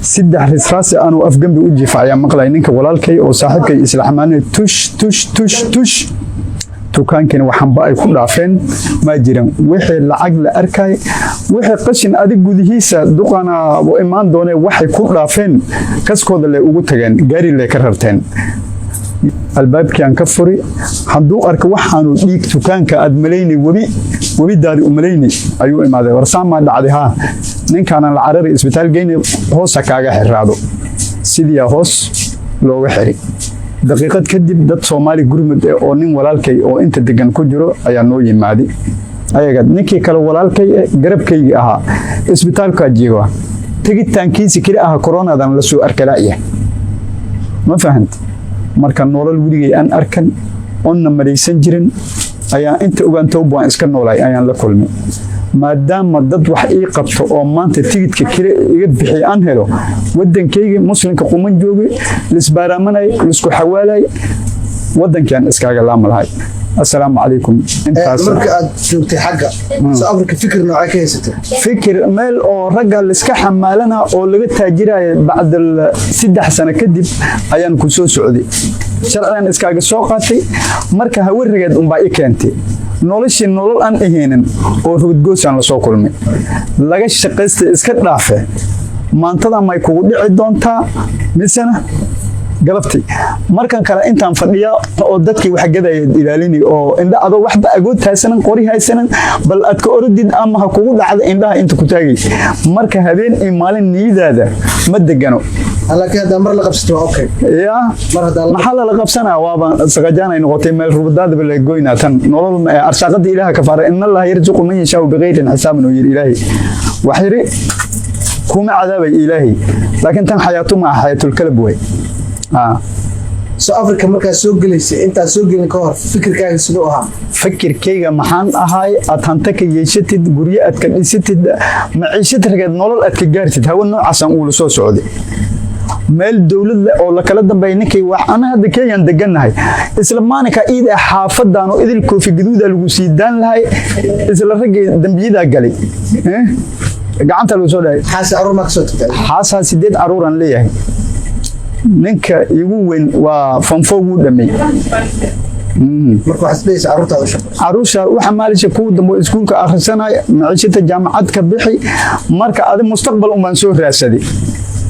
Saddex risraasi anuu afgembi u jiifa ayaa maqlay ninka walaalkay oo saaxiibkay isla xamaanay, tush tush tush tush. Dukaankiina waxanba ay ku dhaafeen ma jiran. Wixii lacag la arkay, wixii qashin adig gudihiisa duqana u imaan doonee, waxay ku dhaafeen kaskooda le ugu tageen, gaari le ka rarteen. Albaabkii aan ka furi, hadduu arka waxaanu dhiig dukaanka aad malaynay, webi webidaadi u malaynay ayuu imaaday. Warsaamaa dhacday? Haa, ninkaanan la carari isbitaal geyne, hoosa kaaga xiraado. Sidiyaa hoos looga xiri. Daqiiqad kadib dad Soomaali gurmud eh oo nin walaalkay oo inta degan ku jiro ayaa noo yimaaday. Ayaga ninkii kale walaalkay garabkaygii ahaa isbitaalkaa jiiga, tegitaankiisi keli aha koronadan la soo arkala'ya. Ma fahant? Marka nolol weligay aan arkan oonna malaysan jirin ayaa inta ogaantowb waan iska noolaay ayaan la kulmay. Maadaama dad wax ii qabto oo maanta tigidka kale iga bixiy aan helo, waddankayga muslimka quman joogay, lisbaaraamanay, lisku xawaalay, waddankaan iskaaga laama lahay. Assalaamu calaykum. Intaas. Marka aad joogtay xagga South Africa, fikir noocee ka haysatay? Fikir meel oo ragga liska xamaalana oo laga taajiraya bacdal 3 sano kadib ayaan ku soo socday. Sharcigan iskaaga soo qaatay. Marka hawe rageed unbaa i keentay. Noloshii nolol aan ahaynin oo rubadgoosaan lasoo kulmay, laga shaqaystay iska dhaafe. Maantada may kugu dhici doontaa misena galabtii markan kale intaan fadhiya oo dadkii wax gadaya ilaalini oo indha adoo waxba agood haysanan, qori haysanan, bal aad ka orodid ama ha kugu dhacda indhaha inta ku taagay. Marka habeen iyo maalin niyadaada ma degano. Laakiin haddaa mar la qabsato waa okay. Ya. Mar haddaa la Maxaa lala qabsanaa? Waaba saqajaan ay noqotay, meel rubadaadaba la goynaa. Tan nolol arsaaqada Ilaaha kafaara. In Allaha yarzuqu man yashaau bighayrin xisaabin oo yiri Ilaahay. Wax yiri kuma cadaabay Ilaahay, laakiin tan xayaatu ma aha, xayaatul kalab way. South Africa markaad soo gelaysay, intaad soo gelin ka hor, fikirkaaga siduu ahaa? Fikirkayga maxaan ahay? Aad hanta ka yeeshatid, guryo aad ka dhisatid, maciishad rageed, nolol aad ka gaartid. Hawa noocaasaan uula soo socday. Meel dowlad leh oo la kala dambeeya ninkay wax. Ana hadda Kenyaan degannahay. Isla maalinka iid ah xaafadan oo idil koofi gaduuda lagu sii daan lahay, isla raggii dambiyadaa galay. Eh? Gacanta lagu soo dhahay. Xaasi caruur maa kasoo tagtay? Xaasaa 8 caruuraan leeyahay. Ninka igu weyn waa form 4, wuu dhamay. Marka waxaad isdhehaysa carruurtaada u shaqo. Caruusha waxa maalisha kuwa dambe iskuulka akhrisanaya, maciishada jaamacad ka bixi. Marka adi mustaqbal unbaan soo raadsaday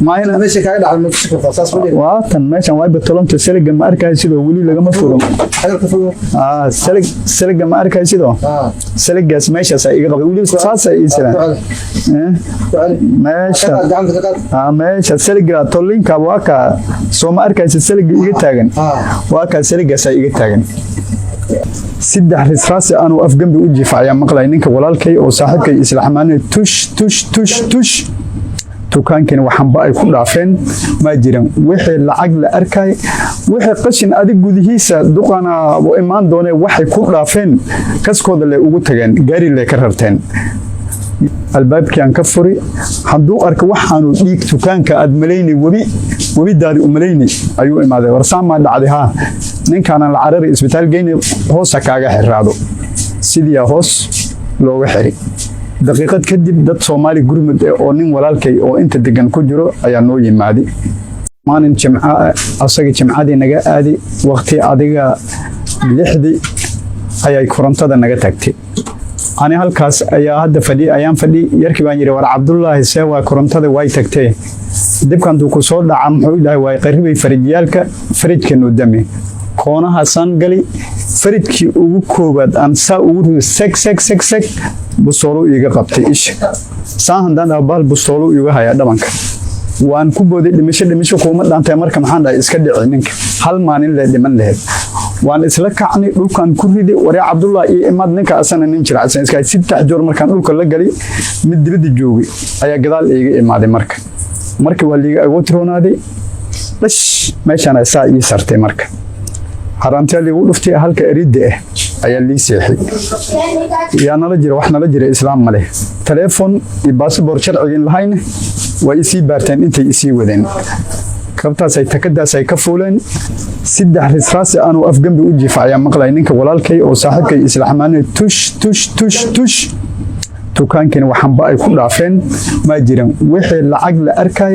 maahina. Meesha kaaga dhacday ma tusi kartaa? Saas ma dhihin. Waatan meeshan wayba tolonta. Saliga ma arkayo sidoo weli lagama furo. Xagar ka fogo. Ah, salig, saliga ma arkayo sidoo. Saligaas meeshaas iga qabay weli, saasa ii silaan. Ku celi. Eh? Ku celi. Meesha. Ka qaad, gacanta ka qaad. Ah, meesha saliga tolinka waa ka soo. Ma arkaysa saliga iga taagan? Waa kaa, saligaasaa iga taagan. Saddex risraasi anuu afgembi u jiifa ayaa maqlay ninka walaalkay oo saaxiibkay isla xamaanay, tush tush tush tush. Dukaankiina waxanba ay ku dhaafeen ma jiran. Wixii lacag la arkay, wixii qashin adig gudihiisa duqana u imaan doonee, waxay ku dhaafeen kaskooda le ugu tageen, gaari le ka rarteen. Albaabkii aan ka furi, hadduu arka waxaanu dhiig dukaanka aad malaynay, webi webidaadi u malaynay ayuu imaaday. Warsaamaa dhacday? Haa, ninkaanan la carari isbitaal geyne, hoosa kaaga xiraado. Sidiyaa hoos looga xiri. Daqiiqad kadib dad Soomaali gurmud eh oo nin walaalkay oo inta degan ku jiro ayaa noo yimaaday. Maalin jimca ah, asaga jimcadii naga aadi, waqti adiga 6dii ayay korontada naga tagtay. Ani halkaas ayaa hadda fadhi ayaan fadhi. Yarkii baan yidhi, "War Cabdullaahi, see waa? Korontada way tagtee, dibkan duu ku soo dhaca?" Muxuu dhahay? "Waay qaribay farijyaalka, farijkanu dame koonahaasaan gali." Farijkii ugu koowaad aan saa ugu rido, seg seg seg seg, bustoolu iiga qabtay isha. Saa haddaan dhaho, bahal bustoolu iiga hayaa dhabanka. Waan ku booday. Dhimasho dhimasho kuuma dhaantay. Marka maxaan dhahay? Iska dhici ninka, hal maalin lee dhiman lahayd. Waan isla kacnay, dhulkaan ku riday. "Waree Cabdullah, iyo imaad." Ninka asana nin jiracsan iska. 3 joor markaan dhulka la galay, mid dibadda joogay ayaa gadaal iiga imaaday. Marka waa liiga agood roonaaday. Dhash, meeshaan saa ii sartay. Marka haraantiyaa liigu dhuftay, halka eridda ah ayaa lii seexay. Yaa nala jira? Wax nala jira islaam ma leh. Taleefon iyo baasabor sharcigin lahayne waa isii baarteen intay isii wadeen. Kabtaasay takadaasay ka fuuleen. 3 risraasi anuu afgembi u jiifa ayaa maqlay ninka walaalkay oo saaxiibkay isla xamaanay, tush tush tush tush. Dukaankiina waxanba ay ku dhaafeen ma jiran. Wixii lacag la arkay,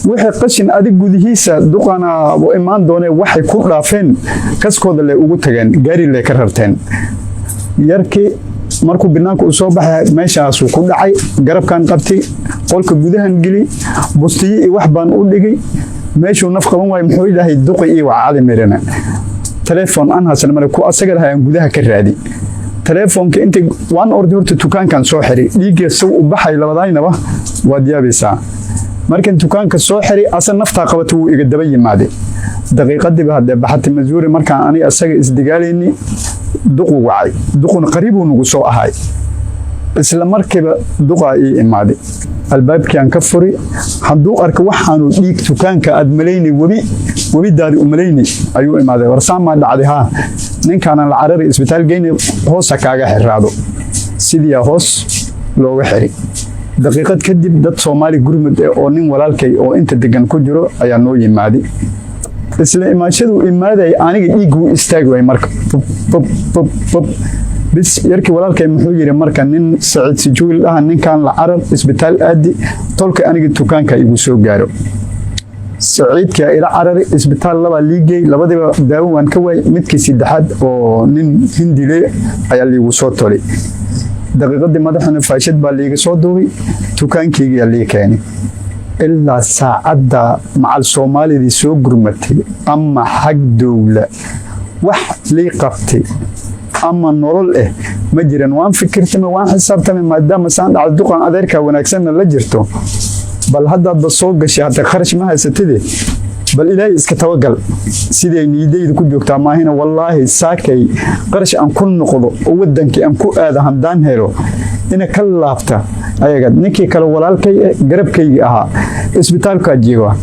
wixii qashin adig gudihiisa duqana u imaan doonee, waxay ku dhaafeen kaskooda le ugu tageen, gaari le ka rarteen. Yarkii markuu banaanka uu soo baxay, meeshaasuu ku dhacay. Garabkan qabtay, qolka gudahan geli, bustiye iyo wax baan u dhigay. Meeshuu naf qaban waayay. Muxuu idhahay? Duqi iyo wacadi mirana telefoon aan hasan male ku asaga lahay aan gudaha ka raadi telefoonka. Intay waan orday, horta dukaankan soo xiray. Dhiigga saw u baxay labadaynaba waad yaabaysaa. Markan dukaanka soo xiray, asa naftaa qabata, wuu iga daba yimaaday. Daqiiqadiiba haddee baxatay masuuri. Markaan ani asaga isdigaalayni, duqu wacay. Duquna qariibuu nagu soo ahay. Isla markiiba duqaa ii imaaday. Albaabkii aan ka furi, hadduu arka waxaanu dhiig dukaanka aad malaynay, webi webidaadi u malaynay ayuu imaaday. Warsaan maa dhacday? Haa, ninkaanan la carari, isbitaal geynay, hoosa kaaga xiraado. Sidiyaa hoos looga xiri. Daqiiqad kadib dad Soomaali gurmud eh oo nin walaalkay oo inta degan ku jiro ayaa noo yimaaday. Isla imaanshaduu imaaday, aniga dhiigguu istaagi waay. Marka bub bub bub bub bis. Yarkii walaalkay muxuu yidhi? Marka nin Saciid Sijuil dhaha, ninkan la carar, isbitaal aadi, tolka aniga dukaanka igu soo gaaro. Saciidkaa ila carari, isbitaal labaa liigey. Labadiiba daawo waan ka waay. Midkii saddexaad oo nin Hindile ayaa liigu soo tolay. Daqiiqadii madaxana faashad baa liiga soo duubay, dukaankeygiyaa lii keenay. Ilaa saacadda macal Soomaalidii soo gurmatay ama xag dowla wax lii qabtay ama nolol eh ma jiran. Waan fikirtamay, waan xisaabtamay, maadaama saan dhacda, duqan adeerkaa wanaagsanna la jirto. Bal haddaadba soo gashay, hadda kharash ma haysatide, bal Ilaahay iska tabagal. Siday niidayda ku joogtaa maahina, wallaahi saakay qarash aan ku noqdo oo wadankii aan ku aado haddaan helo, ina ka laabta ayaga. Ninkii kale walaalkay garabkaygii ahaa isbitaalkaa jooga,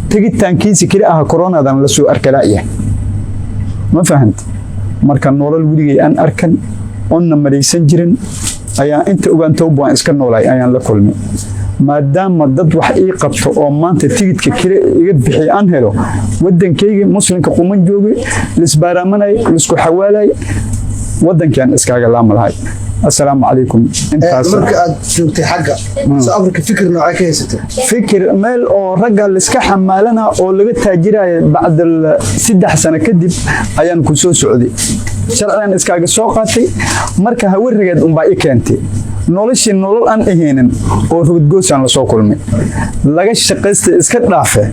tegitaankiisi keli aha koronadan la soo arkala'ya. Ma fahant? Marka nolol weligay aan arkan onna malaysan jirin ayaa inta ogaantowba waan iska noolaay ayaan la kulmay. Maadaama dad wax ii qabto oo maanta tigidka kale iga bixiy aan helo, wadankayga muslimka quman joogay, lisbaaraamanay, lisku xawaalay, wadankiaan iskaaga laama lahay. Assalaamu calaykum, intaas. Marka aad joogtay xagga South Africa, fikir noocee ka haysatay? Fikir meel oo ragga liska xamaalana oo laga taajiraya. Bacdal 3 sano kadib ayaan ku soo socday, sharcigan iskaaga soo qaatay. Marka hawarigeed unbaa i keentay. Noloshii nolol aan ahaynin oo rubadgoosaan lasoo kulmay, laga shaqaystay iska dhaafe.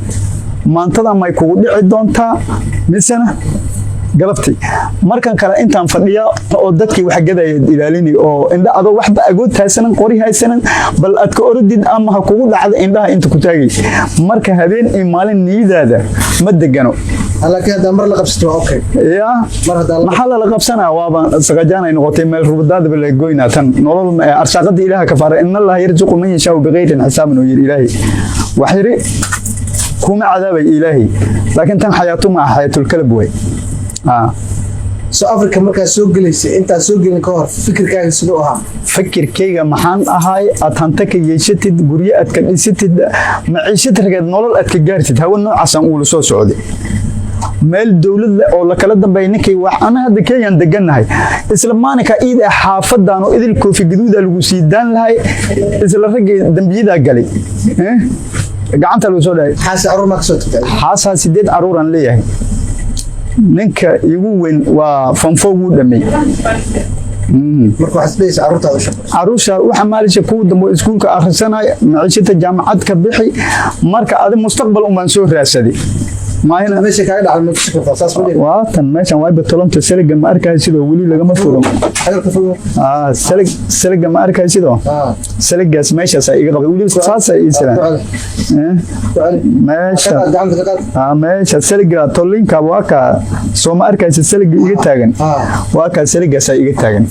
Maantada may kugu dhici doontaa misena galabtii? Markan kale intaan fadhiya oo dadkii wax gadaya ilaalini oo indha adoo waxba agood haysanan, qori haysanan, bal aad ka orodid ama ha kugu dhacda indhaha inta ku taagay. Marka habeen iyo maalin niyadaada ma degano. Laakiin haddaa mar la qabsato waa okay. Ya. Mar haddaa la Maxaa lala qabsanaa? Waaba saqajaan ay noqotay, meel rubadaadaba la goynaa. Tan nolol arsaaqada Ilaaha ka faara. In Allaha yarzuqu man yashaau bighayrin xisaabin oo yiri Ilaahay. Wax yiri kuma cadaabay Ilaahay, laakiin tan xayaatu ma xayaatul kalab way. South Africa markaad soo gelaysay, intaad soo gelin ka hor, fikirkaaga siduu ahaa? Fikirkayga maxaan ahay? Aad hanta ka yeeshatid, guryo aad ka dhisatid, maciishad rageed, nolol aad ka gaartid. Hawa noocaasaan uula soo socday. Meel dowlad leh oo lakala dambeeya ninkay wax. Ana hadda Kenyan degannahay. Isla maalinka iida xaafadan oo idil koofi gaduuda lagu sii daan lahay, isla raggii dambiyadaa galay. Eh? Gacanta lagu soo dhahay. Xaasi caruur maa kasoo tagtay? Xaasaa sideed caruuraan leeyahay. Ninka igu weyn waa form 4, wuu dhamay. Marka waxaad isdhehaysa carruurtaada u shaqo. Caruusha waxa maalisha kuwa dambe iskuulka akhrisanaya, maciishada jaamacad ka bixi. Marka adi mustaqbal un baan soo raadsaday maahina. Meesha kaaga dhacday ma tusi kartaa? Saas ma dhihin? Waa tan meeshan, waa batolonta. Saliga ma arkaayo sidoo weli lagama furo. Xagalka fogo. Ah, salig, saliga ma arkaayo sidoo. Saligaas meeshaas iga qabay, weli saasa ii silaan. Ku celi. Eh, Ku celi. Meesha. Ka qaad, gacanta ka qaad. Ah, meesha saliga tolinka waa ka. Soo ma arkaysa saliga iga taagan? Ah. Waa kaa, saligaasaa iga taagan.